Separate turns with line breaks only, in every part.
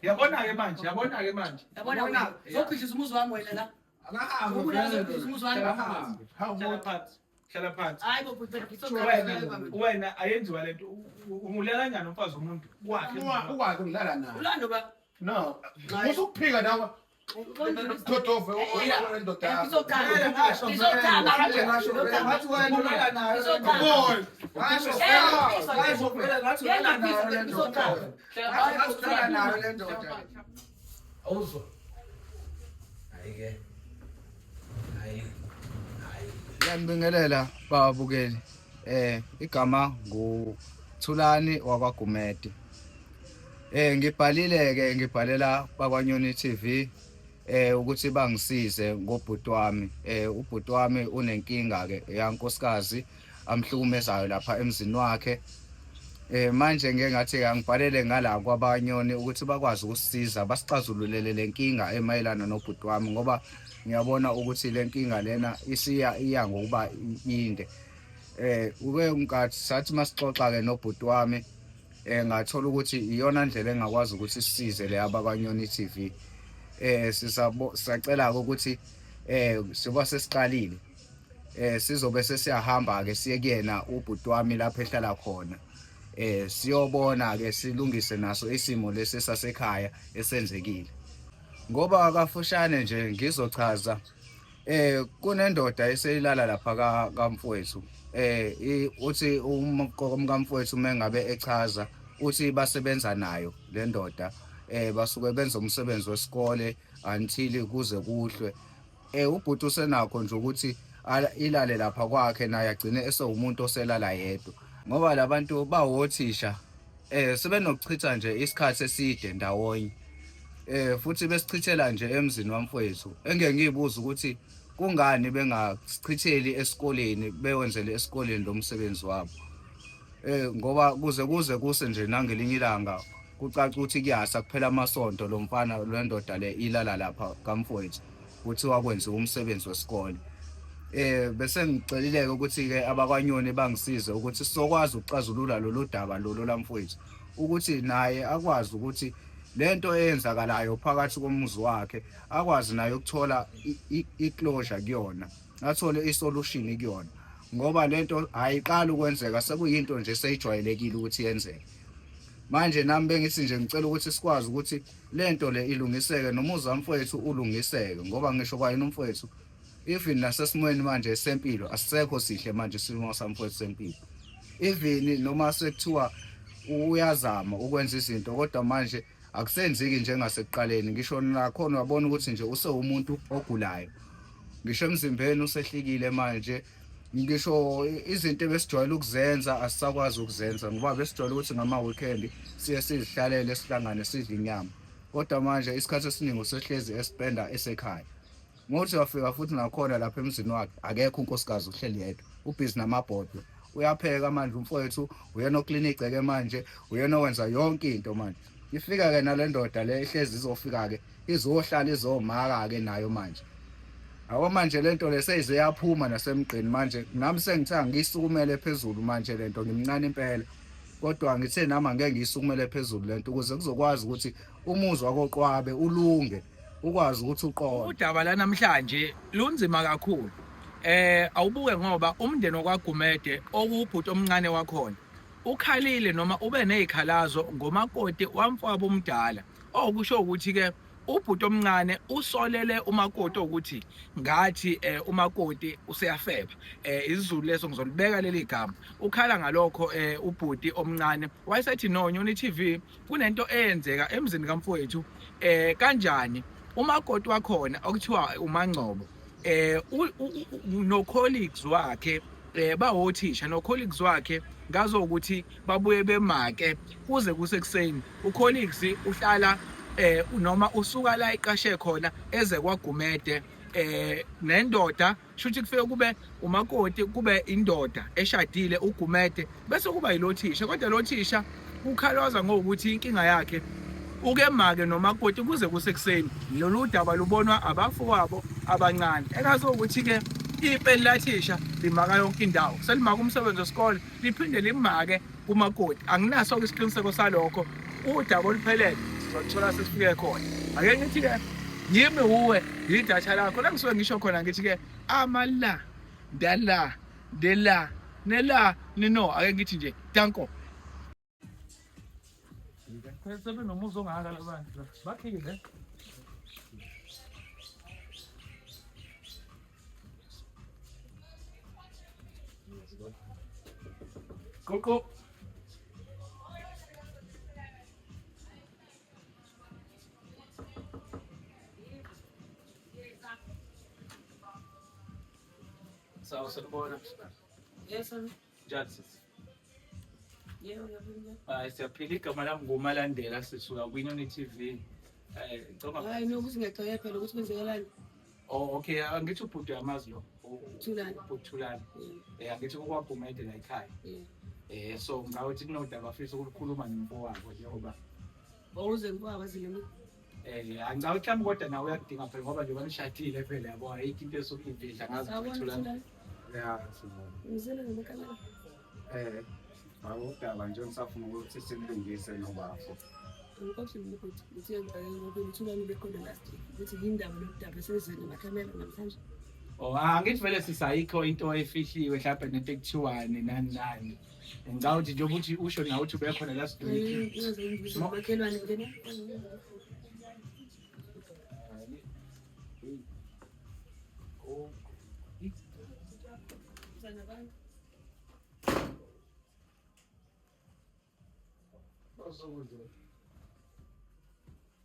Yabona-ke manje, yabona-ke manje.
Yabona wena, zokhishisa umuzi wami wena la.
Akahambe
Ubulala
vele.
zokhishisa umuzi wami.
Akahambe.
Hlala phansi. Hlala phansi.
Hayi bo bhuti phela
Wena, wena ayenziwa lento. Umulala kanjani umfazi womuntu kwakhe?
Ukwazi ukudlala naye.
Ulando ba.
No. Usukuphika nawe. Dodove indoda yakho. Boy.
Awuzwa. Hayi ke. Hayi. Hayi.
Ngiyanibingelela babukeli. Igama nguThulani wakwaGumede. Ngibhalile ke ngibhalela bakwaNyoni TV ukuthi bangisize ngobhuti wami. Ubhuti wami unenkinga ke yankosikazi amhlukumezayo lapha emzini wakhe. Manje ngeke ngathi angibhalele ngala kwabanyoni ukuthi bakwazi ukusisiza basixazululele lenkinga emayelana nobhuti wami ngoba ngiyabona ukuthi lenkinga lena isiya iya ngokuba inde. Uke nkathi sathi masixoxa ke nobhuti wami ngathola ukuthi iyona ndlela engakwazi ukuthi sisize le abakwaNyoni TV. Sisabo sacela ukuthi siba sesiqalile sizobe sesiyahamba ke siye kuyena ubhuti wami lapho ehlala khona. Siyobona ke silungise naso isimo lesi sasekhaya esenzekile. Ngoba kafushane nje ngizochaza kunendoda eseyilala lapha kamfowethu. Uthi umkamfowethu mengabe echaza uthi basebenza nayo le ndoda, basuke benza umsebenzi wesikole until kuze kuhlwe. Ubhuti usenakho nje ukuthi ilale lapha kwakhe naye agcine esewumuntu oselala yedwa ngoba labantu bawothisha sebenokuchitha nje isikhathi eside ndawonye, futhi besichithela nje emzini wamfowethu. Engeke ngiyibuza ukuthi kungani bengasichitheli esikoleni, bewenzele esikoleni lo msebenzi wabo, ngoba kuze kuse nje nangelinye ilanga kucaca ukuthi kuyasa kuphela amasonto lo mfana le ndoda le ilala lapha kamfowethu kuthiwa kwenziwa umsebenzi wesikole. Bese ngicelileke ukuthi ke abakwaNyoni bangisize ukuthi sizokwazi ukuxazulula lolu daba lolu lamfowethu ukuthi naye akwazi ukuthi lento eyenzakalayo phakathi komuzi wakhe akwazi naye ukuthola i-closure kuyona, athole isolution kuyona, ngoba lento ayiqali ukwenzeka, sekuyinto nje seyijwayelekile ukuthi yenzeke. Manje nami bengithi nje ngicela ukuthi sikwazi ukuthi lento le ilungiseke nomuzi wamfowethu ulungiseke, ngoba ngisho kwayena umfowethu even nasesimweni manje sempilo asisekho sihle manje isimo samfowethu sempilo. Even noma sekuthiwa uyazama ukwenza izinto kodwa manje akusenzeki njengasekuqaleni, ngisho nakhona uyabona ukuthi nje usewumuntu ogulayo, ngisho emzimbeni usehlikile manje, ngisho izinto ebesijwayele ukuzenza asisakwazi ukuzenza ngoba besijwayele ukuthi ngama-weekend siye sizihlalele sihlangane sidle inyama, kodwa manje isikhathi esiningi usehlezi espenda esekhaya. Ngokuthi wafika futhi nakhona lapha emzini wakhe akekho unkosikazi, uhleli yedwa, ubhizi namabhodwe, uyapheka manje umfowethu, uyena oklina igceke manje, uyena owenza yonke into manje. Ifika-ke nale ndoda le ihlezi izofika-ke izohlala izomaka-ke nayo manje. Yabo manje lento le seyize yaphuma nasemgqeni manje, nami sengithe angiyisukumele phezulu manje lento, ngimncane impela kodwa ngithe nami angeke ngiyisukumele phezulu lento ukuze kuzokwazi ukuthi umuzi wakoQwabe ulunge, ukwazi ukuthi uqonde.
Udaba lanamhlanje lunzima kakhulu. Awubuke ngoba umndeni wakwaGumede okuwubhuti omncane wakhona ukhalile noma ube nezikhalazo ngomakoti wamfowabo omdala. Okusho ukuthi ke ubhuti omncane usolele umakoti ukuthi ngathi umakoti useyafeba. isiZulu leso ngizolibeka leli gama. Ukhala ngalokho ubhuti omncane wayesethi no Nyoni TV kunento eyenzeka emzini kamfowethu, kanjani umakoti wakhona okuthiwa uMangcobo no colleagues wakhe, bawothisha no colleagues wakhe, ngazokuthi babuye bemake kuze kusekuseni. Ucolleagues uhlala noma usuka la eqashe khona eze kwaGumede nendoda, shuthi kufike kube umakoti, kube indoda eshadile uGumede, bese kuba yilothisha. Kodwa lo thisha ukhalwaza ngokuthi inkinga yakhe uke make nomakoti kuze kusekuseni. Lolu daba lubonwa abafowabo abancane, ekazokuthi ke ipeni lathisha limaka yonke indawo, selimaka umsebenzi wesikole liphinde limake kumakoti. Anginaso-ke isiqiniseko salokho, udaba oluphelele sizoluthola sesifike khona. Ake ngithi-ke yimi wuwe yidatha lakho la ngisuke ngisho khona ngithi-ke amala ndala ndela nela nino, ake ngithi nje danko. Sebenomuzi ongaka labantu bakhile. Qoqo. Sawa, sanibona.
Yes, sir.
Njani sisi?
Yebo, ngiyaphila.
Hayi, siyaphila. Igama lami nguMalandela, sisuka kwiNyoni TV. Ngicela
Hayi, nokuthi ngiyacela phela ukuthi kwenzekalani.
Oh, okay, angithi ubhuti uyamazi lo.
Thulani.
Ubhuti Thulani. Angithi ukwagumede la ekhaya. So ngawuthi kunodaba afisa ukukhuluma nomfowabo njengoba
Awuze ngikwazi nami.
Angicabanga mhlawumbe kodwa nawe uyakudinga phela ngoba njengoba nishadile phela yabo, ayikho into esuke ivihla ngazi
Sawubona
Thulani.
Thulani.
Ya, sibona.
Ngizele ngamakamera.
Awudaba nje ngisafuna ukuthi silungise nobafo.
Ngikhohle ukuthi ukuthi ngiyangibheka ngoba uThulani bekhona last week. Ukuthi yindaba lodaba sezele namakhamera namhlanje.
Oh, angithi vele sisayikho into efihliwe mhlawumbe nento ekuthiwani nani nani. Ngicabanga ukuthi njengoba uthi usho nawe uthi ubekhona last week.
Ngize ngibuze umakhelwane ngena.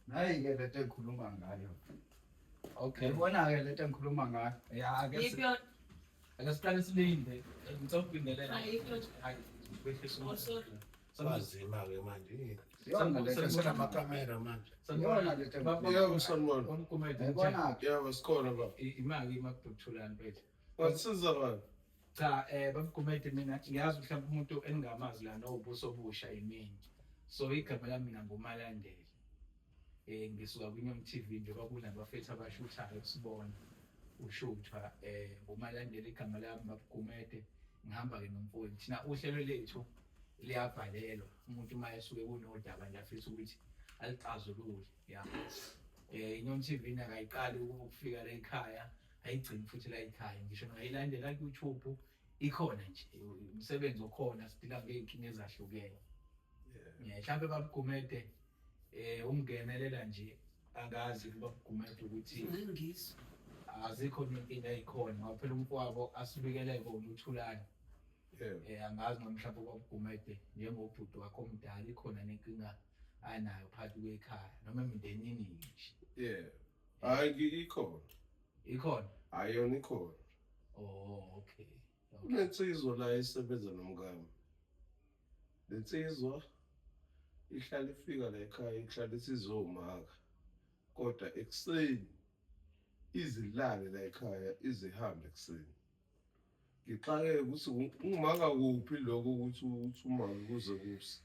Nayi-ke lento engikhuluma ngayo.
Okay.
Uyibona-ke lento engikhuluma ngayo.
Ya, ake
Yiphi yona?
ake siqale silinde. Ngicela ukubingelela.
Hayi, yiphi yona?
Hayi, kwehlisa
Oh,
umoya.
sorry.
Kwazima-ke manje.
Iyona lento
Senamakamera manje.
Iyona lento engikhuluma
Yebo, sanibona.
Uyibona?
Uyibona-ke.
Yebo, sikhona baba.
Imali imakuthulani bethu.
Wasiza baba.
Cha, babugumede mina ngiyazi mhlawumbe umuntu engingamazi la nobuso obusha yimina. So igama lami mina nguMalandela. Ngisuka kwiNyoni TV njengoba kunabafethu abashuthayo sibona ushuthwa nguMalandela igama lami babugumede, ngihamba ke nomfowethu. Thina uhlelo lethu liyabhalelwa umuntu uma esuke kunodaba nje afisa ukuthi alixazulule. Ya. iNyoni TV nakayiqali ukufika la ekhaya, ayigcini futhi la ekhaya, ngisho noyilandela ku YouTube ikhona nje umsebenzi okhona, sidila ngey'nkinga ezahlukene. Mhlawumbe babugumede ungenelela nje, angazi babugumede ukuthi
Ngizwe.
azikho inkinga eyikhona ngoba phela umfowabo asibikele kona uThulani. Angazi noma mhlawumbe babugumede njengobhuti wakho omdala ikhona nenkinga anayo phakathi kwekhaya noma emndenini nje.
Yeah. Hayi, ikhona.
Ikhona?
Hayi, yona ikhona.
Oh, okay.
Kunensizwa la esebenza nomkami. Lensizwa ihlala ifika la ekhaya, ihlala isizomaka. Kodwa ekuseni izilale la ekhaya, izihambe ekuseni. Ngixakeke ukuthi ungimaka kuphi lokho ukuthi uthi umake kuze kuse.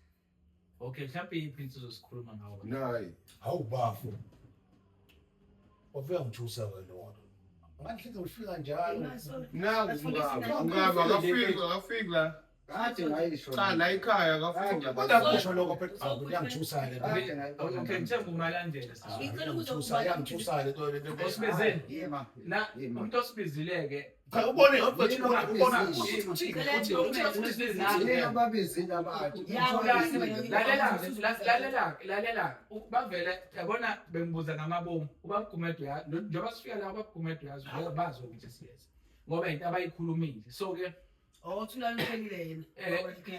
Okay, mhlawumbe iyiphi insizwa esikhuluma ngawo?
Nayi.
Hawu bafo. Wafika ngithusa wena wona. Ngathi ufika njalo.
Nangu umkami, umkami akafiki, akafiki la.
Kade ngayisho.
Cha, la ekhaya akafiki la.
Kodwa kusho lokho phela akuyangithusa le.
Kade ngayibona.
Okay, ngithe nguMalandela.
Ngicela ukuza
Ngithusa, yangithusa le nto le.
Osibizile.
Yima.
Na
Yima.
umuntu osibizile-ke
Cha, ubone ubona uthi
Yini ababizile abantu?
Lalela, lalela, bavele yabona bengibuza ngamabomu ubabugumede njengoba sifika la ubabugumede uyazi bazi ukuthi siyeza ngoba into abayikhulumile. So ke
Oh, Thulani uhlelile yena.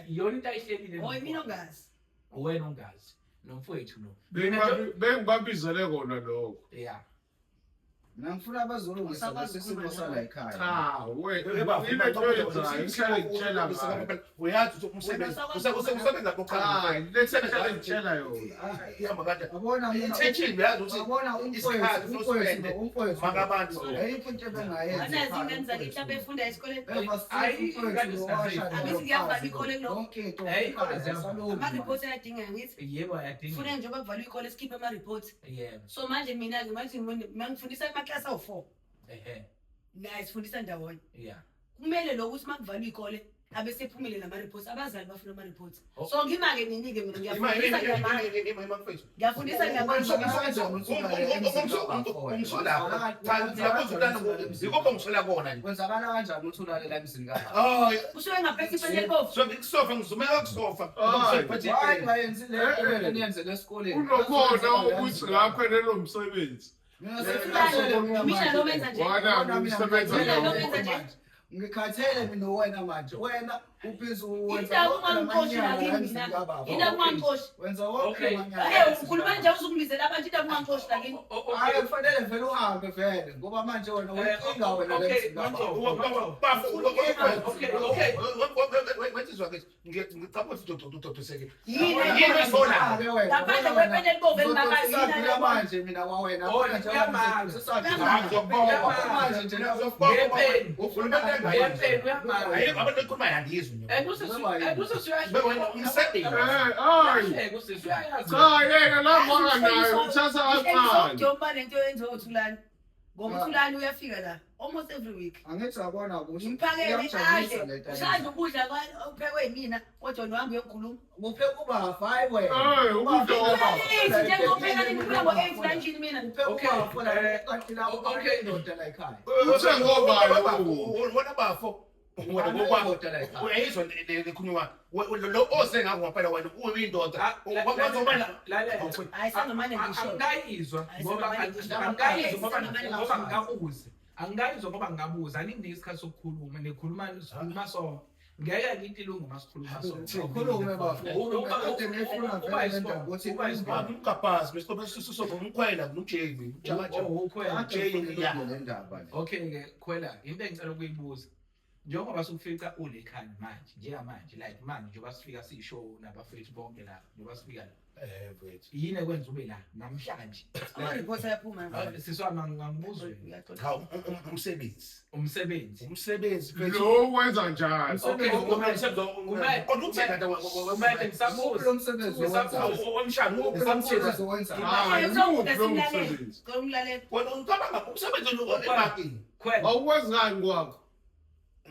Iyona into ayihlelile.
Oh, mina ongazi.
Wena ongazi nomfowethu lo.
Bengibabizele kona lokho.
Yeah.
Mina ngifuna abazolungisa lesi simo sala ekhaya.
Cha, wena ile nto oyenzayo ihlale ngitshela ngayo.
Uyazi ukuthi umsebenzi usebenza
Cha,
koqala.
le nto ngitshela yona.
Ihamba kanje.
Yabona mina
Intention uyazi ukuthi
yabona
isikhathi
umfowethu,
uspende
umfowethu,
maka abantu.
Ayikho into ebengayenza.
Anazi ingane zakhe mhlawumbe efunda esikoleni. Ama-report ayadingeka ngithi.
Yebo, ayadingeka.
Funa njengoba kuvalwe ikole sikhiphe ama-report.
Yebo.
So manje mina-ke manje ngifundisa amaklasi awu-4.
Ehhe.
Naye sifundisa ndawonye.
Yeah.
Kumele lokho ukuthi uma kuvalwe ikole Abesephumile nama-reports, abazali bafuna ama-reports.
Oh.
So ngima-ke nini-ke mina, ngiyafundisa, ngiyamanga, ngiyafundisa,
Yikupho ngisola kona nje.
Kwenzakala kanjani ukuthi ulale la emzini kababa?
Usuke ngaphethe ipeni elibovu.
So ngikusofa, ngizumeka kusofa.
Why ungayenzi le nto eniyenzele esikoleni?
Unomona ukuthi ngaphelelwa umsebenzi.
Mina
Mina lo wenza nje.
Wala umsebenzi.
Mina lo wenza nje.
Ngikhathele mina wena manje. Wena ubhizi wenza
Indaba
wonke
ungangixoshi
lamanyala
la kimi
emzini
mina.
kababa.
Indaba ungangixoshi.
Wenza wonke
Okay.
lamanyala.
Eh, ukhuluma nje uzungibizela abantu, indaba ungangixoshi la kimi.
Hayi, kufanele vele uhambe vele ngoba manje wena uyinkinga wena la
Okay,
emzini kababa.
Yini?
Yini esolayo?
Ke wena,
Ngaphandle
wena,
kwepeni elibovu elimakayo, yini
Uzodosa
alebona?
manje mina kwawena.
Oh,
Manje wena
uyamanga.
uzodosa manje nje
Ngepeni. Ngepeni uyamanga.
Abantu ekhuluma yangizwe.
And usisi
Eh, hayi.
uyahleka, usisi uyayazi.
Cha yena lapho akanayo uthatha kancane.
Njengoba lento yenziwa uThulani. Ngoba uThulani uyafika la almost every week.
Angithi yabona ukuthi
Ngimphakele
iyamjabulisa
adle.
le nto.
Usanda ukudla okuphekwe yimina kodwa nohambe uyokhuluma.
Kuphe kubafa hayi wena.
Eh, ukudla kwababa.
Eight njengopheka nini kuya ngo-8 la endlini mina.
Kuphe
Okay,
kubafa la kanti la
okay.
indoda la ekhaya.
Uthe ngobani?
Wona bafo. Wena ngokwakho.
Indoda la ekhaya.
Uyayizwa lekhulunywa lo oze ngakho ngaphela wena uyindoda.
Lalela.
Hayi, sengamane ngisho.
Angikayizwa ngoba angikayizwa ngoba ngikabuze. Angikayizwa ngoba ngikabuza. Aninginike isikhathi sokukhuluma, nikhuluma sikhuluma sonke. Ngeke ngithi ilungu masikhuluma sonke.
Ukhulume bafo. Ukhulume kade ngifuna
Uba
vele le
isibongo,
ndaba ukuthi
uba isibongo.
Umgabhazi bese umkhwela noJamie.
Oh, ukhwela.
Kade ngifuna le ndaba le.
Okay ke khwela, into engicela ukuyibuza. Njengoba sokufica ule ekhaya manje, njengamanje like manje njengoba sifika siyishow nabafethu bonke la, njengoba sifika la.
Eh mfethu.
Yini ekwenza ube la namhlanje?
Ama-reports ayaphuma.
Sisi wami, angibuza wena.
Cha, umsebenzi.
Umsebenzi.
Umsebenzi mfethu.
Lo wenza njani?
Okay.
Umsebenzi
Ngisabuza.
Lo msebenzi owenzayo.
omshana.
Lo msebenzi owenzayo.
Hayi,
Eh,
muphi lo msebenzi?
Cela umlalele.
Wena ucabanga umsebenzi ebhankini.
Khwela.
Awukwazi ngani kwakho?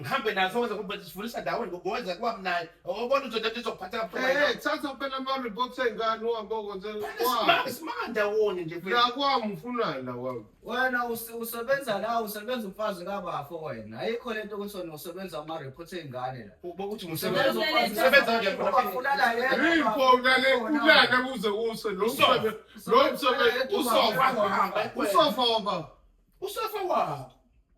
Ngihambe naso wenza kuba sifundisa ndawonye ngokwenza kwami naye. Ubona uzothi izokuphatha
Eh, thatha phela ama-reports ey'ngane uhambe okwenze kwakho.
Simanga ndawonye nje mfethu.
La kwami ufunani la kwami?
Wena usebenza la, usebenza umfazi kabafo wena. Ayikho lento ukuthi wena usebenza ama-report ey'ngane la.
Ukuthi
Usebenza
ngisebenza kanjani
Ngoba ulala yedwa.
Yipho ulale ulale kuze kuse lo msebenzi lo msebenzi usofa usofa waba
Usofa wakho.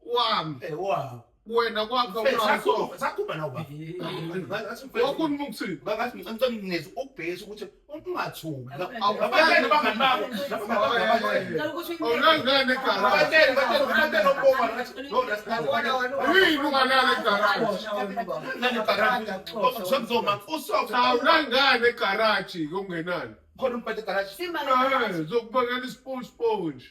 wami
Eh wakho.
wena kwakho unasofa.
Sakhuluma nawe baba.
Wakhuluma ukuthini?
Bangathi ngicela ngineze ukubhesa ukuthi ungathuki.
Awu-
Abatshele bangani bakho.
Cela ukuthi uyimele.
Awunangane egaraji.
Abatshele oboma ngathi no that's
Yabona wena
Yini ungalala egaraji?
Sokuzoma usofa.
Cha, awunangane egaraji kungenani.
Khona umphethe garage.
Simba
Eh, zokubekela isponge sponge.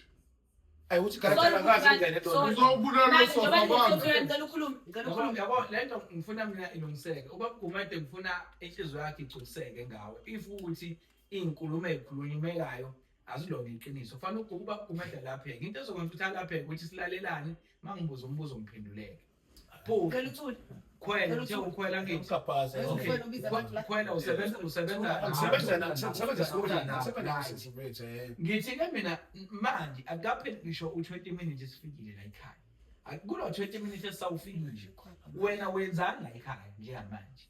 Ayi uthi garage akazi ingene
Sorry.
Uzobulala usofa kwami.
Ngicela ukhulume. Ngicela
Yabo,
ukhulume.
yabo lento ngifuna mina ilungiseke. Ubaba Gumede ngifuna inhliziyo yakhe igculiseke ngawe. If ukuthi iy'nkulumo ey'khulunyumekayo azilona iqiniso. Kufanele ubaba Gumede alapheke. Into ezokwenza ukuthi alapheke ukuthi silalelane, uma ngibuza umbuzo ngiphenduleke. Pho,
Ngicela uthule.
khwela, uthe ukhwela ngithi.
Umgabhazi.
Okay.
Ukhwela ubiza abantu la.
Khwela usebenza
Ngisebenza na ngisebenza esikoleni. Ngisebenza ngisebenza.
Ngithi ke mina manje akukapheli ngisho u-20 minutes sifikile la ekhaya. Kulo 20 minutes esisawufikile wena wenzani la ekhaya njengamanje?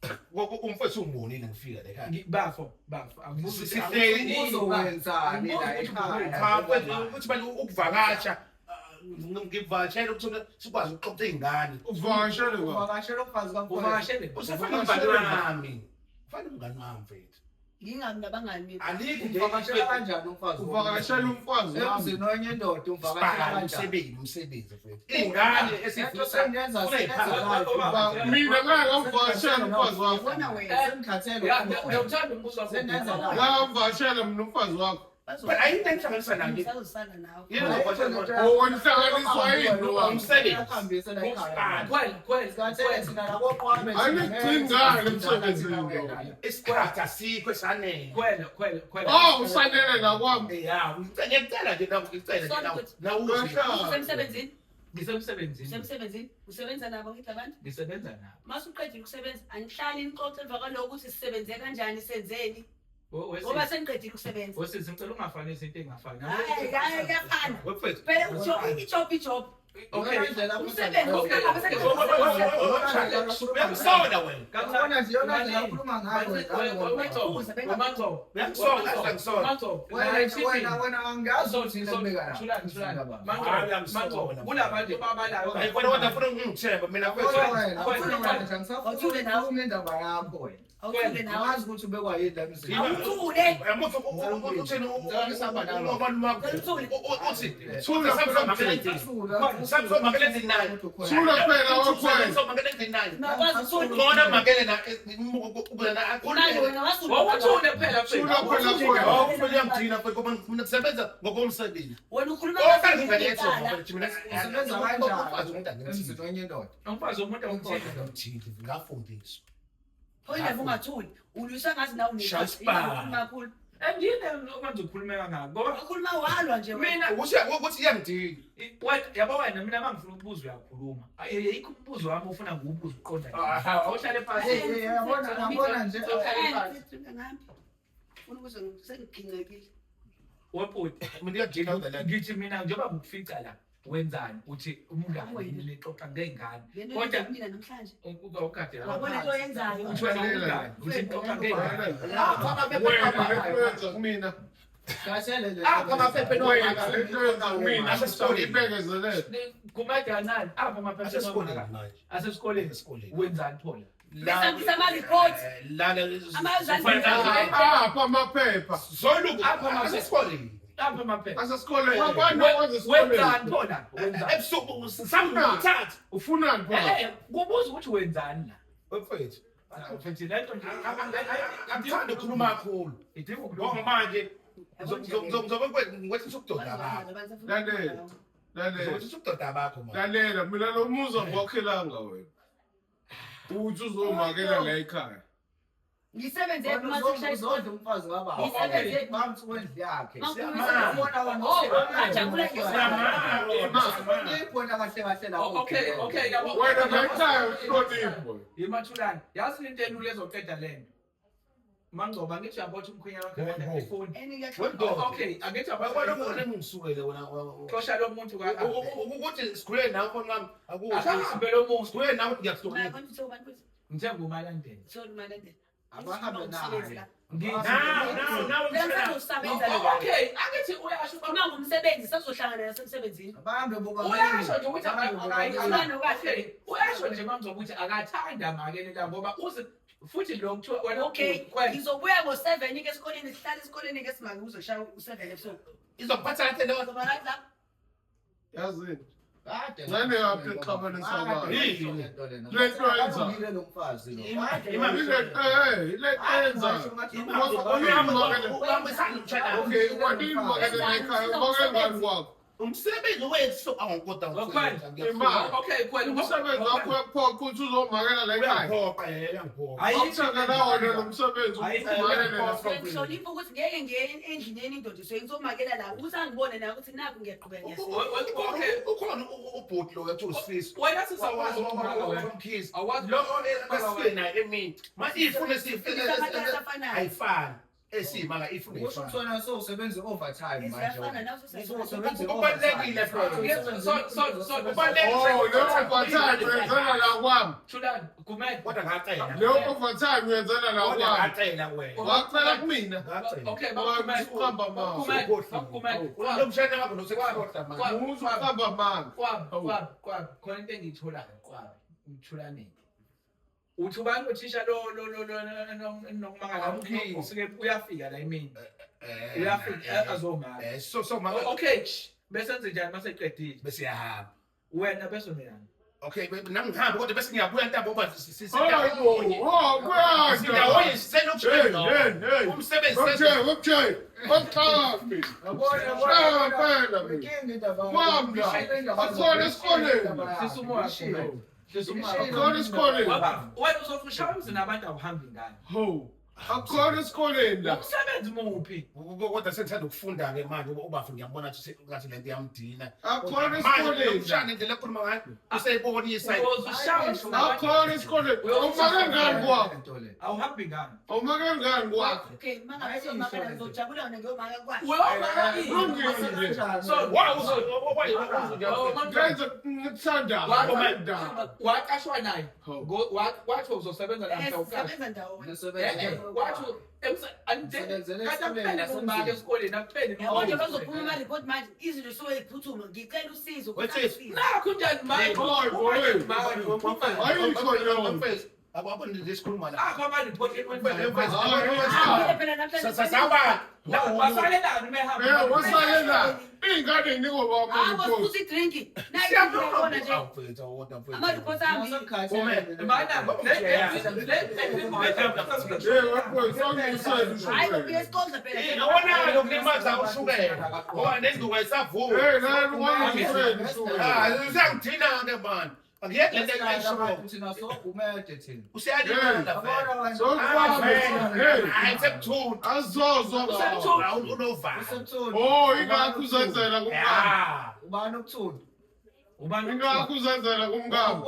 Umfethu ungibonile ngifika la ekhaya.
Bafo, bafo, angibuza ukuthi-
Sihleli
Uzowenzani la ekhaya?
Cha mfethu ukuthi manje ukuvakasha ngivakashela ukuthi sikwazi ukuxoxa iy'ngane.
Uvakashele kwakho.
Uvakashela umfazi kamfowethu.
Uvakashele.
Usafana umngani wami. Ufana umngani wami mfethu.
Ngingami nabangani mina.
Alikho nje
Uvakashela kanjani umfazi?
Uvakashela umfazi wami.
Emzini wenye indoda uvakashela
Sibhala
kanjani?
umsebenzi umsebenzi mfethu. Iy'ngane
Lento
esifisa
sengiyenza sengenza live.
Mina ngake ngamvakashela umfazi wakho.
Yabona wena sengikhathele.
Ya, ngiyawuthanda umbuzo wakho.
Senenza la.
Ngamvakashela mina umfazi wakho.
But ayinto engihlanganisa nayo.
Ngisazosala nawe.
Yini uzovakashela
Owenhlakaliswa yini wami?
Umsebenzi.
Uyahambisa la ekhaya.
Khwela, khwela,
Sikhathele
khwela.
thina laboqwabe.
Anikugcini ngani emsebenzini lo?
Isikhathi asikho esanele.
Khwela, khwela, khwela.
Oh, usanele la kwami.
Ya, ngiyacela nje nawe ngicela nje nawe. Nawe uze.
Kahle.
Usemsebenzini?
Ngisemsebenzini.
Usemsebenzini? Usebenza nabo ngithi abantu?
Ngisebenza nabo.
Mase uqedile ukusebenza, anihlali nixoxe emva kwalokho ukuthi sisebenze kanjani, senzeni. Ngoba sengiqedile ukusebenza.
Wesisi ngicela ungafanisi into engafani.
Hayi, hayi, kuyafana.
Wemfethu.
Phela ijob ijob.
Okay.
Umsebenzi
Okay.
Uyangisola wena.
Yabona nje yona ndlela okhuluma ngayo
Uyangisola, uyangisola.
wena wena angiyazi ukuthi yini ekubeka la.
Kulabantu babalayo.
Hayi wena wena ufuna ungithemba mina
Yabona
mfethu.
wena, awufuni wena nje angisafuni
Awuthule nawe.
ukukhuluma indaba yakho wena.
Awuthule nawe.
Angazi ukuthi ubekwa yini la emzini.
Awuthule.
Uyamuzwa uthini umalume wakho? Uthi
Thula phela mfethu.
Thula.
Samsomakele endlini.
Thula phela wakhwena.
Samsomakele endlini.
Nakwazi uthule.
Ngona makele na
Manje wena wasula.
Wawuthule phela mfethu.
Thula phela khwena.
Oh, kumele uyangidina mfethu ngoba mina kusebenza ngokomsebenzi.
Wena ukhuluma
Oh, ngivele ethi mina
Usebenza kanjani emzini wenye indoda?
Umfazi womuntu awumthini.
Ngithini ngafundiswa.
Pho indaba ungathuli. Ulwisa ngazi nawe
Shaya isibhamu.
ukhuluma kakhulu.
Andine manje ukhulume kangaka ngoba
Ukhuluma walwa nje wena.
mina
Ukuthi ukuthi iyangidina.
wena yabo wena mina mangifuna ukubuza uyakhuluma. Ayikho umbuzo wami ofuna ngiwubuze uqonda.
Ah,
Awuhlale phansi.
Eh, eh, yabona yabona nje.
Ngihambe. Ufuna ukuze sengigingqekile.
Webhuti.
Mina iyangidina udala.
Ngithi mina njengoba ngikufica la wenzani uthi umngane
Wena.
nixoxa ngey'ngane
Le nto
Kodwa-
yenza kumina namhlanje.
ukade
Wabona into oyenzayo.
uthi wena umngane uthi nixoxa ngey'ngane
Wena lento yenza kumina.
Kahle le.
Apha amaphepha
Wena lento yenza kumina.
Asesikoleni.
Ibekezelele.
Gumede kancane apha amaphepha
Asesikoleni manje.
asesikoleni
Esikoleni.
wenzani phola
Besambisa ama-report.
Lana
Apha amaphepha.
Zoluku
Apha amaphepha.
asesikoleni.
apha amaphepha
Asesikoleni. Abantu
wenzani
wasesikoleni.
phola wenzani
Ebusuku samthatha.
Ufunani phela?
Kubuza ukuthi wenzani la
Mfethu.
mfethu lento nje
Angithandi ukukhuluma kakhulu.
idinga ukukhuluma
Ngoba manje ngizobe ngikwehlisa ubudoda bakho.
Lalela. Lalela.
Ngizokwehlisa ubudoda bakho manje.
Lalela mina lo muzi awukwakhelanga wena. Uthi uzomakela la ekhaya.
Ngisebenze uma sekushaya isikole.
Uzodla umfazi kababa.
Ngisebenze.
Bamthi wendlu yakhe.
Siyamanga.
Wona
Oh, ngajabula
Ikhona kahle kahle la.
Okay, okay, yabo.
Wena la ekhaya uhloniphe.
Yimathulane yazi into elula ezoqeda lento Mangcoba ngithi uyabona ukuthi umkhwenyana wakhe kade efuni.
Wendoda.
Okay, angithi
Wabona
uyabona
ukuthi ngisukele wena.
xosha lo muntu ka
Ukuthi sikhule nawe mfana wami akusho.
akahambe lo muntu
Sikhule nawe ngiyakuhlonipha.
ngithe ngumalandela
Abahambe naye.
Now now now.
Okay, angithi uyasho
Uma ngumsebenzi sazohlangana nasemsebenzini.
Abahambe bobabili.
uyasho nje ukuthi
Abahambe bobabili.
okay, uyasho nje mamzo ukuthi akathanda makele la ngoba uze futhi lo kuthiwa wena
Okay,
kwena
ngizobuya ngo-7 ke esikoleni sihlale esikoleni ke simake uzoshaya u-7 ebusuku.
Izokuphatha kahle leyo.
Uzoba right lapho.
Yazini.
Kade.
Ngane yaphi exabanisa abantu?
Lento lena.
Le nto yenza.
Alungile lo mfazi lo.
Ile le yenza. Okay, wadini makele la ekhaya, umakele ngani kwakho?
Umsebenzi wethu awukodwa.
Imali.
Okay, kwena
Umsebenzi wakho uyakuphoqa ukuthi uzomakela la ekhaya.
Uyangiphoqa, uyangiphoqa.
Awuthanda na wena lo msebenzi umakele la.
Ngihlonipha ukuthi ngeke ngiye endlini yenye indoda so ngizomakela la ukuthi angibone naye ukuthi nakhu ngiyaqhubeka ngiyasebenza.
Okay.
Ukhona ubhuti lo ethi usifiso.
Wena sisakwazi ukumaka wena.
Umkhize.
Awazi
Lo esifike naye emini. Manje ifune sifike
Amadoda afanayo.
ayifani. Esiyimaka ifune
Kusho
ifane.
ukuthi wena sowusebenza overtime manje.
Ziyafana
wena.
nawe
Usebenza
Kubalulekile
overtime.
Kubalulekile.
Oh, leyo overtime uyenzela la kwami.
Thulani, Gumede.
Kodwa ngacela.
Leyo overtime uyenzela la
Kodwa
kwami.
ngacela wena.
Wacela kumina.
Ngacela.
Okay,
Ngoba
bakumele.
uqamba amanga.
Bakumele. Bakumele.
Lo mshana wakho lo sekukodwa manje.
Muzi uqamba amanga.
Kwami, kwami, kwami. Khona into engiyitholayo kwami. Ngithulaneni. Uthi ubani othisha lo lo lo lo nokumangala
Umkhize.
usuke uyafika la emini. Uyafika azomaka.
So so mama
Okay, bese enze njani mase eqedile?
bese yahamba.
Wena bese mina.
Okay, nami ngihambe kodwa bese ngiyabuya ntambo ngoba
Hayi bo, oh, kuyanda.
Sindawonye
Hey,
siselokishini.
hey, hey.
Umsebenzi
Okay, okay. Okuqala.
Yabona,
Shaya phela mina.
Inkinga indaba.
Kwami la. Akhona esikoleni.
Hlisa umoya. Gumede. Hlisa umoya.
Akhona esikoleni.
Ngoba wena uzofushaya umzini abantu awuhambi ngani.
Ho. Akukhona esikoleni la.
Umsebenzi muphi?
Kodwa sengithanda ukufunda-ke manje ubafu ngiyabona ukuthi ngathi le nto iyamdina.
Akukhona
Manje
esikoleni la.
ushaya indlela ekhuluma ngayo useyibonisa.
Uzoshaya ngisho
Akukhona esikoleni. Awumake ngani kwakho?
Awuhambi ngani?
Awumake ngani kwakho?
Okay, mangabe siyomaka ngizojabula wena ngiyomaka kwakhe.
Uyomaka ini?
Kulungile nje.
So
Ngenza ngikuthanda.
Waqashwa naye. Wathi uzosebenza la mhla uqashwa.
Sisebenza ndawonye.
Wathi kade kuphela esikoleni akupheli.
Yabo nje bazophuma ama-report manje izinto suke ziphuthuma ngicela usizo ukuthi
Wethu.
angisize.
Nakho njani manje?
Ayikho leyo.
Abona lesikhuluma la.
Akho ama-report
Hambile phela namhlanje.
Sasaba.
Wasalelani uma ehamba?
Wasalela. Iy'ngane y'nikwa baba
Hayi bo
ama-report.
siphuza i-drink. Nayi ngiyabona nje. Ama-report ahambile.
Hey, wapho, sawungiyisela
Hayi bo
ushukela.
kuyesikondla phela.
Yabona lokulimaza ushukela. Ngoba nenduku ayisavumi.
Hey, nani wangiyisela ushukela.
Ah, usiyangithina-ke mani. Angiyeke le nto engiyishoyo.
Thina sogumede thina.
Usiyalimala vele.
Sokubamba. Hey,
Hayi sekuthunta.
azozwa baba.
Unovalo.
Usemthundu.
Oh, ingakho uzenzela kumkami.
Ya.
Ubani ukuthundu?
Ubani?
Ingakho uzenzela kumkami.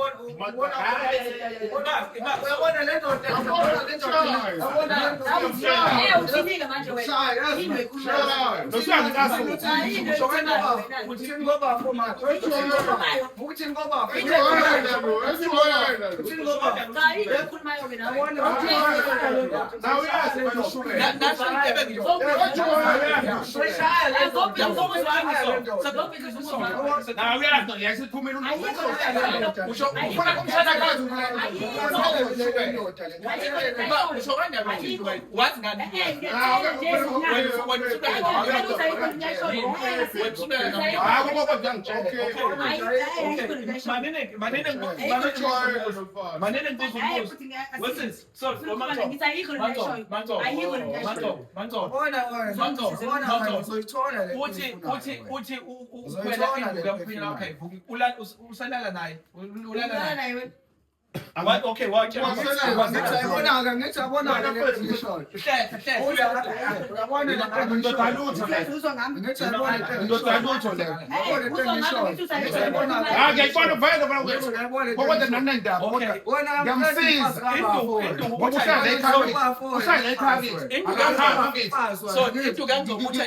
Uyabona le ndoda, uyabona le ndoda, uyabona le ndoda.
Eh uthini-ke manje wena? Yini oyikhulumayo?
Nosiyangicasula.
Yini oyikhulumayo wena?
Uthini ngobafo manje? Uthini ngobafo?
Ejwayela lo, ejwayela lo.
Uthini ngobafo?
Cha yini oyikhulumayo wena?
Nawe uyazi manje ushukela.
Nasho into ebengiyisho.
Uyishaya le ndoda.
Nawe uyazi yasiphumela
Usho
Ufuna kumshada kazi.
usho kanjani wazi ngani?
Hayi kodwa ngiyangitshela.
Manene manene
Ejwayela lo mfana.
manene ngibuza umbuzo. Wesisi, sorry, Manto, Manto, Manto, Manto.
Yabona wena. Yabona wena uzoyithola le.
Uthi uthi uthi ukhwela induku yamkhwela wakhe ayivuki. Ulala usalala naye. Ulala naye. What okay, watch.
Ngithi ayibona-ke, ngithi ayibona-ke le nto engishoyo.
Hle hle.
Uyabona le nto
Ndoda
engishoyo.
lutho le.
Ngithi ayibona le nto
Ndoda
engishoyo.
lutho le.
Uyabona le nto engishoyo. Ngithi ayibona-ke.
Hayi ngiyayibona vele vele
Ngithi uyayibona le nto
Kodwa
engishoyo.
nanendaba kodwa
Wena
ngiyamsiza.
Induku
Ngoba uhlala ekhaya. Uhlala ekhaya.
So induku yangizokuthi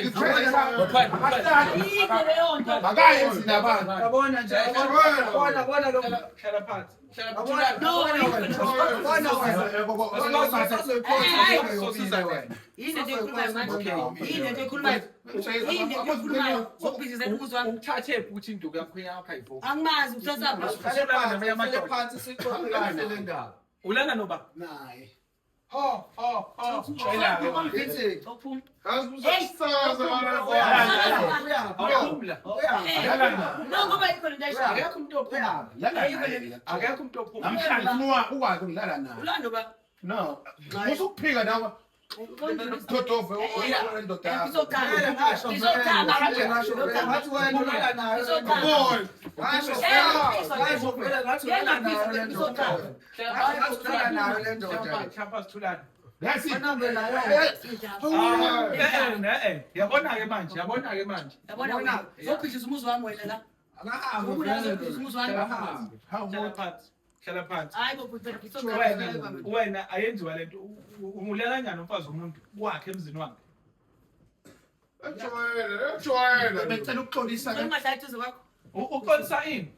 Akayi emzini yabantu.
Yabona nje, yabona, yabona lo.
Hlala phansi. Hlala
Yabona, yabona wena.
Yini into oyikhulumayo manje? Yini into oyikhulumayo? Yini into oyikhulumayo? Zokubhizizela umuzi wami.
Ukuthathe futhi induku yamkhwela wakhe ayivuki.
Angimazi uthathaphi?
Hlale phansi sixoxe kahle le ndaba.
Ulala noba?
Naye.
Ho ho ho.
Ngithi
Ophuma.
Yazi uzokusaza wena.
Awuphumla.
No ngoba yikho lento ayishoyo.
Akekho umuntu ophuma. Akekho umuntu ophuma.
Namhlanje ufuna ukwazi ukudlala naye.
Ulando ba?
No. Usukuphika nawe. Dodove indoda yakho.
Ngizoqala.
Ngasho vele, ngasho vele, ngathi wena ulala naye.
Boy,
Ngasho vele, ngasho vele, ngathi ulala nayo le ndoda. Ngathi ulala nayo le ndoda.
Hlala phansi Thulani.
Yasi.
Wena nayo.
Eh eh, yabona ke manje, yabona ke manje.
Yabona wena. Zobhidliza umuzi wami wena la.
Akahambe
Zobhidliza
vele.
umuzi wami.
Akahambe.
Hlala phansi. Hlala phansi.
Hayi bo bhuti wena
Wena
ngizoqala.
wena ayenziwa lento. Ulala kanjani umfazi womuntu wakhe emzini wakhe?
ejwayela, ejwayela.
Becela ukuxolisa ke
Ungahlali eduze kwakho.
Uxolisa ini?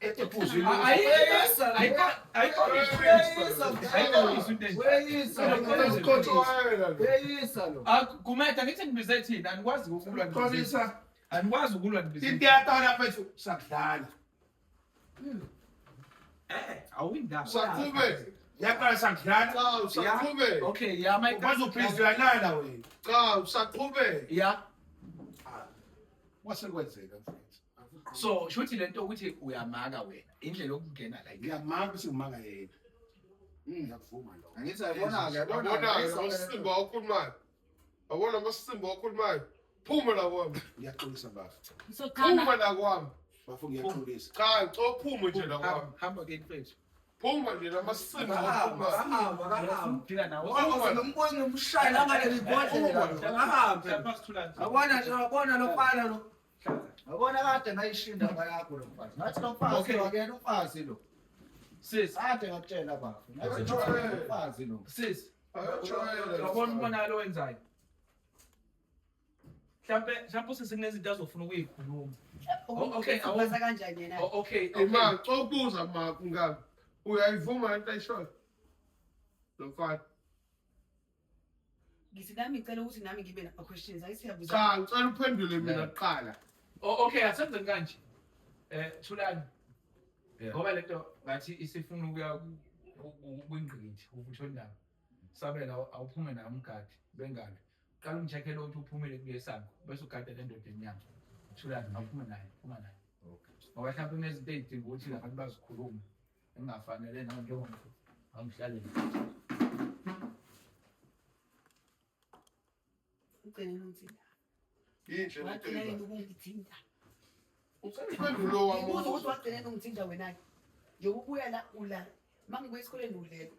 ephuzwini.
Ayikho ayikho into enje.
Uyeyisa.
Ejwayela lo.
Uyeyisa lo.
Gumede ngithi ngibize thina anikwazi ukulwa nibize.
Xolisa.
Anikwazi ukulwa nibize.
Into yaqala mfethu sakudlala.
Eh, awuyindaba.
Usaqhubeka.
Yaqala sakudlala.
Cha, usaqhubeka.
Okay, ya my
Bazophiza uyalala wena.
Cha, usaqhubeka.
Ya.
Wasekwenzeka mfethu.
So, shuthi lento ukuthi uyamaka wena. Indlela yokungena la.
Ngiyamaka bese ngimaka yena. Ngiyakuvuma lokho.
Angithi ayibona-ke,
Yabona-ke
yabona-ke.
amasimba okhulumayo. Yabona amasimba okhulumayo. Phuma la kwami.
Ngiyaxolisa bafo.
Ngizoqala.
Phuma la kwami.
Bafo ngiyaxolisa.
Cha, ngicela uphume nje la kwami.
Hamba ke mfethu.
Phuma nje lamasimba
Akahamba,
phuma.
akahamba, akahamba.
Phila nawe.
Ngoba ngimbuye ngimshaye nangaleli bhodlela. Akahambe. Yabona nje, yabona lo mfana lo. Yabona kade ngayishiya indaba yakho lo mfazi. Ngathi lo mfazi
Okay.
lo akuyena umfazi lo.
Sis,
Kade ngakutshela bafo. Ngathi lo mfazi lo.
sis.
Akajwayele.
Uyabona umonakalo owenzayo. Mhlampe mhlampe usisi kunezinto azofuna ukuyikhuluma. Oh, okay,
Upasa kanjani yena?
Oh, okay, okay.
Ima, ngicela ukubuza ma mngani. Uyayivuma lento ayishoyo? Lo mfana.
Ngithi nami ngicela ukuthi nami ngibe nama questions. Ayi siyabuza.
Cha, ngicela uphendule mina kuqala.
Oh, okay, asenzeni kanje. Thulani.
Yeah.
Ngoba lento ngathi isifuna ukuya kwingqikithi uvuthwe indaba. Sabela awuphume naye umgadi bengane. Qala umcheckele ukuthi uphumile kule sango bese ugada le ndoda emnyama. Thulani awuphume naye, phuma naye.
Okay.
Ngoba mhlawumbe kunezinto ey'dinga ukuthi abantu bazikhulume engafanele nawe njengomuntu angihlale.
Ugcine ungithinta.
Yinhle lento
Wagcina
oyenzayo.
yini ukungithinta?
Ucela uphendule owami
Ngibuza ukuthi
umbuzo.
wagcina yini ungithinta wena-ke. Njengoba la ula. Uma ngibuya esikoleni ulele.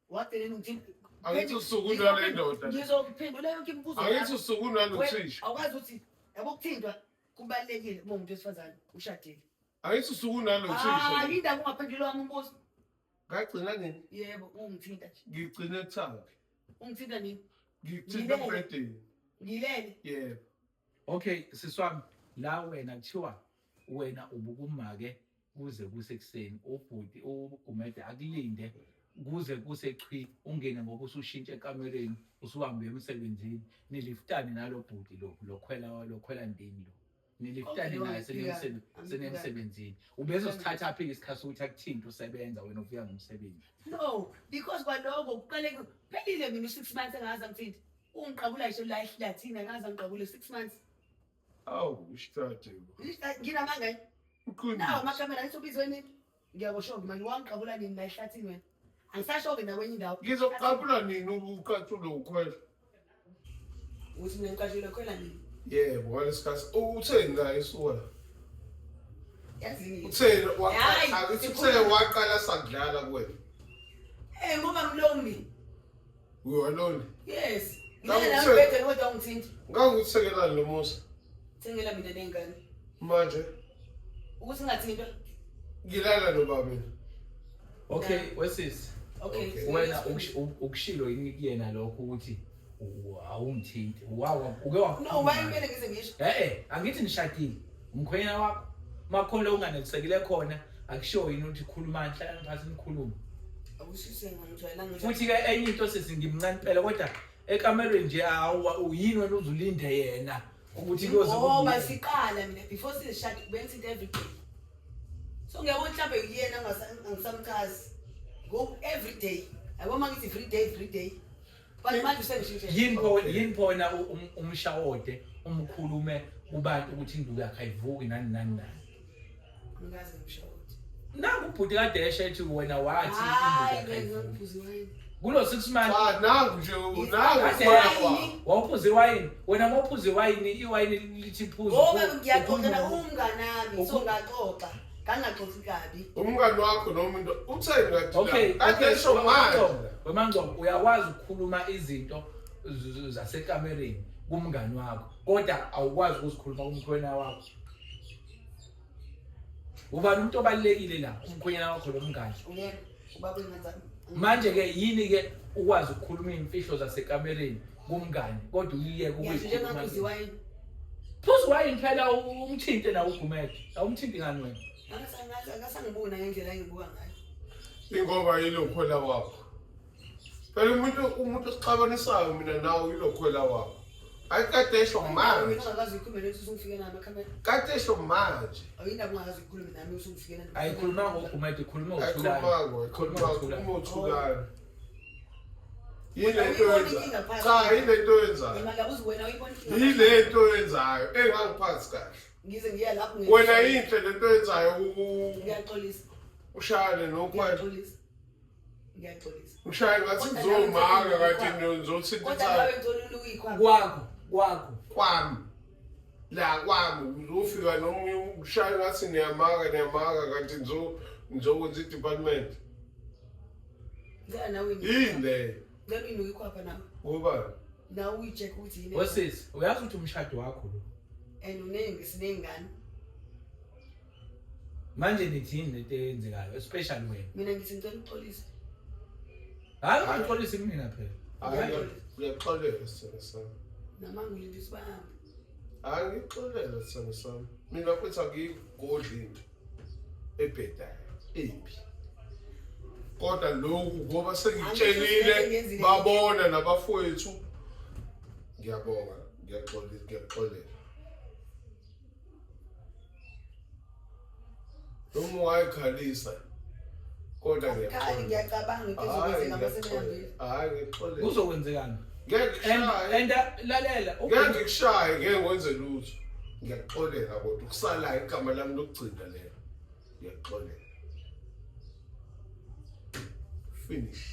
Wagcina yini ungithinta?
Angithi usuku unale ndoda.
Ngizokuphendula yonke imibuzo.
Angithi
yakho.
usuku unalo
Wena,
thisha.
Awukwazi ukuthi yabo ukuthintwa kubalulekile uma umuntu wesifazane ushadile.
Angithi usuku unalo
Hayi
thisha.
indaba ungaphenduli wami umbuzo.
Ngagcina nini?
Yebo, ungithinta nje.
Ngigcine ekuthanga.
Ungithinta nini?
Ngikuthinta
Ngilele.
embhedeni.
Ngilele.
Yebo.
Okay, siswami la wena kuthiwa wena ubukumake kuze kusekuseni ubhuti uGumede akulinde kuze kusechwi ungene ngoba usushintsha ekamereni usuhambe emsebenzini niliftane nalo bhuti lo lokhwela ndini lo niliftane
Okay,
naye
angifika, angifika.
senemsebenzini ubezosithatha phi isikhathi sokuthi akuthinte usebenza wena ufika ngomsebenzi.
No, because kwaloko kuqale phelile mina u-6 months engaze angithinte. Ungiqabula ngisho la ehlathini angaze angiqabule 6 months.
Awu, isithathe.
Nginamanga yini? Nawo
Uqinile.
amakhamera angithi ubizwe nini? Ngiyakusho-ke manje wangiqabula nini la ehlathini wena? Angisasho-ke nakwenye indawo.
Ngizokuqabula nini uqathulo ukhwela?
Ukuthi mina ngiqashile khwela nini?
Yebo, ngalesikhathi utheni la esuka la?
Yazini.
Utheni
Hhayi,
waqala akithi uthe waqala sakudlala kuwena.
Eh ngoba ngilonely.
You are lonely.
Yes.
Ngabe
Ngilele nawe
uthe-
embhedeni kodwa ungithinti.
Ngangikuthengelani lo musa?
Thengela mina ney'ngane.
Manje
Ukuthi ngingathintwa.
ngilala nobaba mina.
Okay, wesisi.
Okay.
Okay.
Wena ukushilo yini kuyena lokho ukuthi awungithinti wawa uke wa
No, why kumele ngize ngisho?
Eh, angithi nishadile. Umkhwenyana wakho makhona unganelisekile khona akusho yini ukuthi khulumani hlalani phansi nikhulume.
Awushise ngangijwayelanga.
Futhi ke enye into sisi ngimncane impela kodwa ekamerweni nje awu uyini wena uzulinde yena ukuthi kuyoze
Ngoba
kube-
siqala mina before sizishade bengithinta every day. So ngiyabona mhlambe yena angisamchazi. Go every day. Yabo uma ngithi every day every day. But manje usengishintshele.
Yini pho yini pho wena umshawode umkhulume kubantu ukuthi induku yakhe ayivuki nani nani nani.
Angikaze ngimshawode.
Nangu ubhuti kade esho ethi wena wathi induku
Hayi
yakhe ayivuki.
ngiphuza iwayini.
Kulo 6 months
Cha, nangu nje nangu
Kade-
ukhwela kwakho.
wawuphuza iwayini wena mawuphuza iwayini iwayini lithi phuza
Ngoba ngiyaxoxa na umnganami so ngaxoxa. Ngangaxoxi kabi.
Umngani wakho noma into utheni kade
Okay,
la? Kade
okay,
esho manje.
wemangcobo uyakwazi ukukhuluma izinto zasekamereni kumngani wakho kodwa awukwazi ukuzikhuluma kumkhwenyana wakho. Ubani umuntu obalulekile la umkhwenyana wakho lo mngani?
Uyena ubaba wengane zami.
Manje ke yini ke ukwazi ukukhuluma iy'mfihlo zasekamereni kumngani kodwa uyiyeke
Ngiyasho
ukuyikhuluma?
ngaphuza iwayini.
Phuza iwayini phela umthinte nawe uGumede. Awumthinti ngani wena?
Akasangibuki nangendlela engibuka ngayo.
Ingoba yilokhwela wakho. Phela umuntu osixabanisayo mina nawe yilokhwela wakho. Hayi kade esho manje.
Wena ungakaze uyikhulume lento usungifike nayo amakhamera.
Kade esho manje.
Awuyindaba ungakaze uyikhulume nami usungifike nayo.
Ayikhulumanga ngoGumede, ikhuluma ngoThulani.
Ayikhulumanga,
Ikhuluma
ikhuluma
ngoThulani.
uThulani. Yile nto
Uyibona
oyenzayo.
inkinga phakathi.
Cha, yile nto oyenzayo.
Mina ngiyabuza wena uyibona inkinga.
Yile nto oyenzayo engangiphathi kahle.
Ngize ngiya lapho
Wena yinhle lento oyenzayo
Ngiyaxolisa.
ushayane nokhwela.
Ngiyaxolisa. Ngiyaxolisa.
Ushaye ngathi ngizomaka kanti ngizothinta
Kodwa
ithanga
nawe ngicela ukuyikhwama.
Kwakho, kwakho.
kwami. La kwami uzofika noma ushaye ngathi niyamaka niyamaka kanti ngizokwenza i-department.
Ngicela nawe
Yini leyo?
Ngicela uyinuke ikhwapha nawe.
Ubani?
Nawe uyi-check ukuthi yini.
Wesisi, uyazi ukuthi umshado wakho lo.
And uningi siney'ngane.
Manje nithini lento eyenzekayo, especially wena?
Mina ngithi ngicela uxolise.
Hayi uxolise kumina phela.
Hayi, uyaxolela sithando sami.
Nama ngilinde ukuthi bahambe.
Hayi, ngixolela sithando sami. Mina futhi angiyigodli into ebhedayo, embi. Kodwa lokhu ngoba sengitshelile babona nabafowethu. Ngiyabonga, ngiyaxolisa, ngiyaxolela. Noma ungayikhalisa kodwa
Khali
ngiyaxolela.
ngiyacabanga into
Hayi,
ezokwenzeka masebehambile.
Hayi, ngixolela.
Kuzokwenzekani?
Ngeke
And
ngikushaye.
and lalela,
Ngeke ngikushaye, ngeke ngwenze lutho. Ngiyakuxolela kodwa ukusalayo igama lami lokugcina lelo. Ngiyakuxolela. Finish.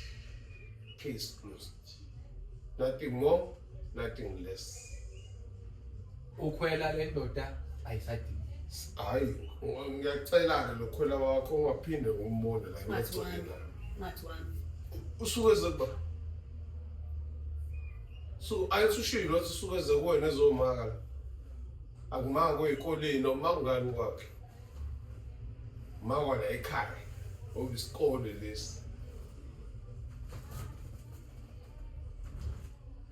Case closed. Nothing more, nothing less.
Ukhwela le ndoda ayisadingi.
Hayi, ngiyacela-ke lo khwela wakho ungaphinde umbone la
Ngathi wami.
emagcekeni ami.
Ngathi wami.
Usuke eze kuba. So ayithi ushilo wathi usuke eze kuwena ezomaka la. Akumanga kwey'koleni noma kungani kwakhe. Makwa la ekhaya. Ngoba isikole lesi.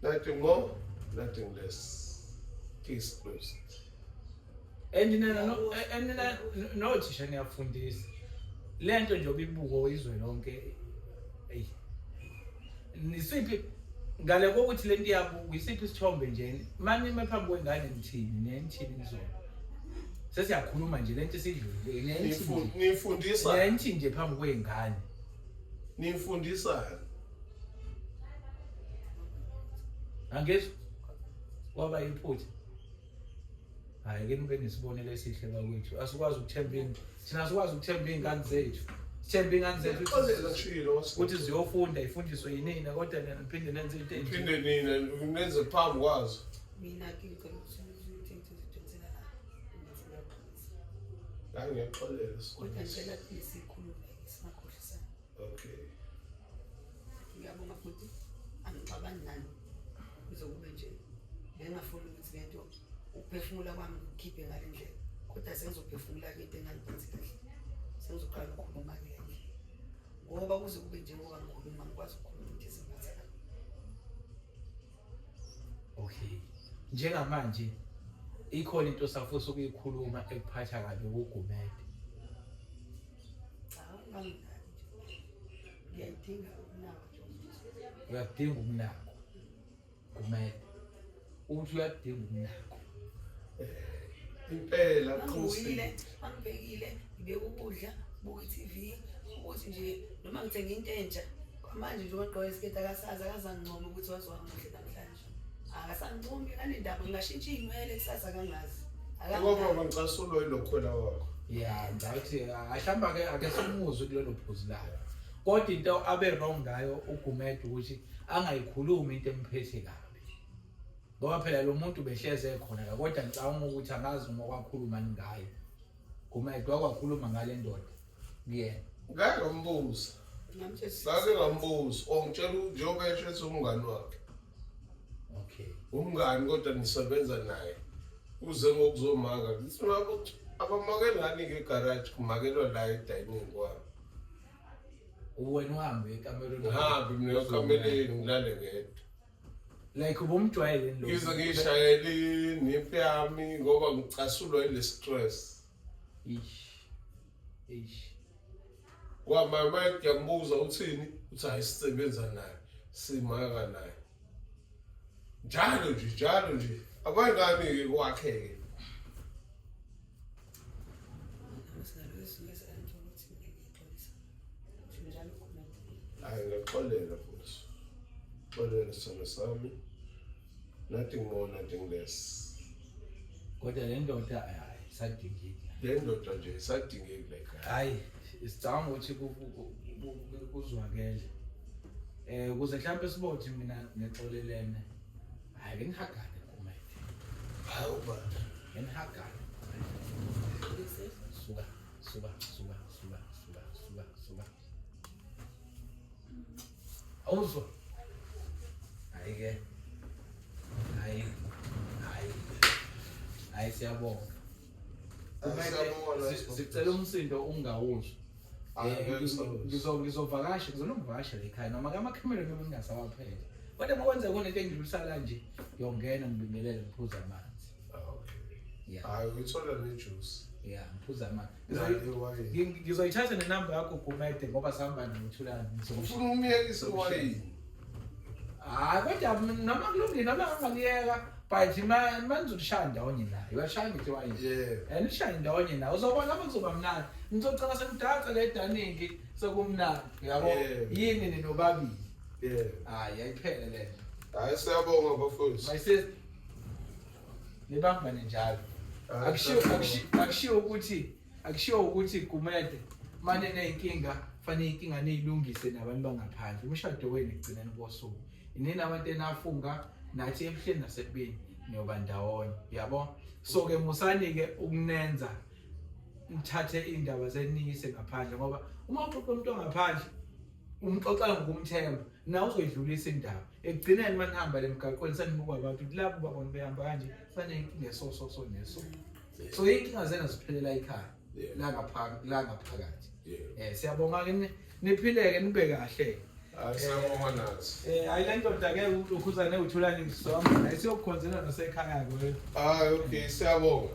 Nothing more, nothing less. Case closed.
And nina no and nina nothisha niyafundisa. Lento nje obibuko izwe lonke ey. Nisiphi ngale kokuthi lento iyabuka isiphi isithombe nje manje phambi kwengane nithini nithini nizona. Sesiyakhuluma nje lento isidlule nithini.
Nifundisa.
Nithini nje phambi kwengane.
Nifundisa.
Angizwa kwaba iphutha. Hayi ke nibe nesibonelo esihle bakwethu. Asikwazi ukuthemba ini. Thina asikwazi ukuthemba iy'ngane zethu. Sithemba iy'ngane zethu
Xolela ngishilo
ukuthi ziyofunda ifundiswe yinina kodwa nina niphinde nenze into enje.
Phinde nina nenze phambi kwazo.
Mina ke ngicela ukuthi ukuthi ngidonsela la. Ngithi ngiyaxolisa.
Hayi ngiyaxolela.
Kodwa ngicela phinde sikhulume singakhohlisani.
Okay.
Ngiyabonga futhi angixabani nani. Kuze kube nje bengingafuni ukuthi le nto ukuphefumula kwami kukhiphe ngale ndlela. Kodwa sengizophefumula-ke into engangiphathi kahle. Sengizoqala ukukhuluma-ke le ndlela. Ngoba kuze kube njengoba ngikhuluma ngikwazi ukukhuluma into ezingiphatha kabi.
Okay. Njengamanje ikhona into osafisa ukuyikhuluma ekuphatha kabi kuGumede.
Cha, nganginaki nje. Ngiyayidinga ukunakwa nje.
Uyakudinga ukunakwa. Gumede. Uthi uyakudinga ukunakwa.
Impela
Mangibuyile,
qinisekile.
mangibhekile, ngibeka ukudla, buka i-TV, ukuthi nje noma ngithenge into entsha. Kwamanje nje ugqoke isiketi akasazi akazangincoma ukuthi waze wamuhle namhlanje. Akasangincumi kanendaba ngingashintsha iy'nwele kusasa kangazi.
Ngoba ngicasulwa yilokhwela wakho.
Ya, ngathi mhlawumbe ke ake simuzwe kulelo phuzu layo. Kodwa into abe wrong ngayo uGumede ukuthi angayikhulumi into emphethe kabi. Ngoba phela lo muntu behleze ekhona la kodwa ngicabanga ukuthi angazi noma kwakhuluma ngaye. Gumede wakwakhuluma ngale ndoda kuyena.
Ngake ngambuza.
Ngamtshela
Ngake ngambuza. Ongitshela njengoba esho ethi umngani wakhe.
Okay.
Umngani kodwa nisebenza naye. Uze ngokuzomaka. Ngithi ngabo abamakeli ngani-ke egaraji kumakelwa la edining kwami.
Wena uhambe ekamereni.
Ngihambe mina ekameleni ngilale ngedwa.
Like ubumjwayele lo.
Ngize ngiyishayele iniphu yami ngoba ngicasulwa yile stress.
Ish. Ish.
Kwamama ngiyambuza uthini? Uthi hayi sisebenza naye, simaka naye. Njalo nje, njalo nje. Abayingane-ke kwakhe-ke. Hayi ngiyaxolela futhi. Xolela sithando sami. Nothing more, nothing less.
Kodwa le ndoda hayi isadingeki.
Le ndoda nje isadingeki la ekhaya.
Hayi, sicabanga ukuthi kuzwakele. Ukuze mhlawumbe sibothi mina nexolelene. Hayi ke nihagane Gumede.
Hawu baba.
Nihagane. Suka, suka, suka, suka, suka, suka, suka. Awuzwa? Hayi ke. Hayi. Hayi. Hayi siyabonga.
Siyabonga.
Sicela umsindo ungawuzwa.
Hayi,
Ngizovakasha, ngizolungivakasha la ekhaya noma ke amakhamera noma ngingasawaphele. Kodwa uma kwenzeka kunento engidlulisala nje, ngiyongena ngibingelele ngiphuze amanzi.
Okay.
Yeah.
Hayi, uyithola ne-juice.
Yeah, ngiphuze amanzi.
Nayo iwayini.
Ngizoyithatha nenamba yakho Gumede ngoba sihamba noThulani.
Ufuna umyekise iwayini.
Hayi kodwa noma kulungile noma ngingaliyeka but ma nizolishaya ndawonye naye. Uyashaya ngithi wayini.
Yeah.
And lishaye ndawonye naye. Uzobona lapho kuzoba mnandi. Nizocela senidansa le daningi sekumnandi. Uyabo?
Yeah.
Yini ninobabili.
Yeah.
Hayi ayiphele le nto.
Hayi, siyabonga bafowethu.
My sister nibambane njalo.
Hayi,
Akushiwo
siyabonga.
akushiwo ukuthi Gumede mane nezinkinga fanele inkinga niyilungise nabantu bangaphandle. Umshado wenu ekugcineni kosuku. Inini abantu enafunga nathi ebuhleni nasekubeni niyoba ndawonye. Uyabo? So ke musani ke ukunenza nithathe indaba zeniyise ngaphandle ngoba uma uxoxa umuntu ongaphandle umxoxa ngokumthemba nawe uzoyidlulisa indaba. Ekugcineni manihamba lemgaqweni senibuka abantu ukuthi labo babona behamba kanje banenkinga so so so neso. So inkinga zena ziphelela ekhaya
Yeah.
la ngapha la ngaphakathi.
Yeah.
Siyabonga ke niphileke nibe kahle.
Hayi, siyabonga nathi.
Hayi le ndoda ke ukhuzane uthulani ngisoma. Ayisokukhonzela nasekhaya ke.
Hayi, okay, siyabonga.